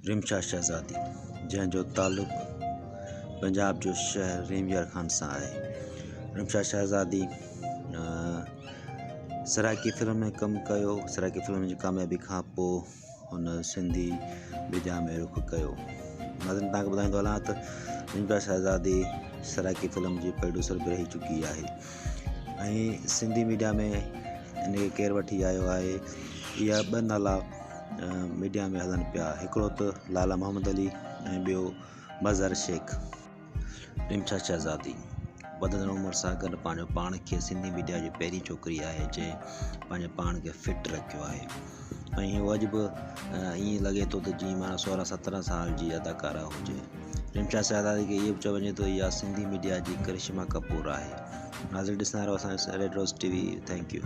رمشا شهزادي جنهن جو تعلق پنجاب جو شهر رحيم يار خان سان آهي. رمشا شهزادي سرائيڪي فلم ۾ ڪم ڪيو. سرائيڪي فلم جي ڪاميابي کان پوء هن سنڌي ميڊيا ۾ رخ ڪيو. ناظرين توهان کي ٻڌائيندو هلان ته رمشا شهزادي سرائيڪي فلم جي پروڊيوسر به رهي چڪي آهي ۽ سنڌي ميڊيا ۾ ان کي ڪير وٺي آيو آهي اها ٻه نالا ميڊيا ۾ هلن پيا هڪڙو ته لالا محمد علي ۽ ٻيو مظهر شيخ. رمشا شهزادي وڌندڙ عمر سان گڏ پنهنجو پاڻ کي سنڌي ميڊيا جي پهرين ڇوڪري آهي جنهن پنهنجو پاڻ کي فٽ رکيو آهي ۽ هو اڄ به ائين لڳي ٿو ته جيئن معنيٰ سورهن سترهن سال جي اداڪارا هجي. رمشا شهزادي کي اهو به چيو وڃي ٿو اها سنڌي ميڊيا جي ڪرشما ڪپور آهي. ناظرين ڏسندا رهو اسان جو red rose T V thank you.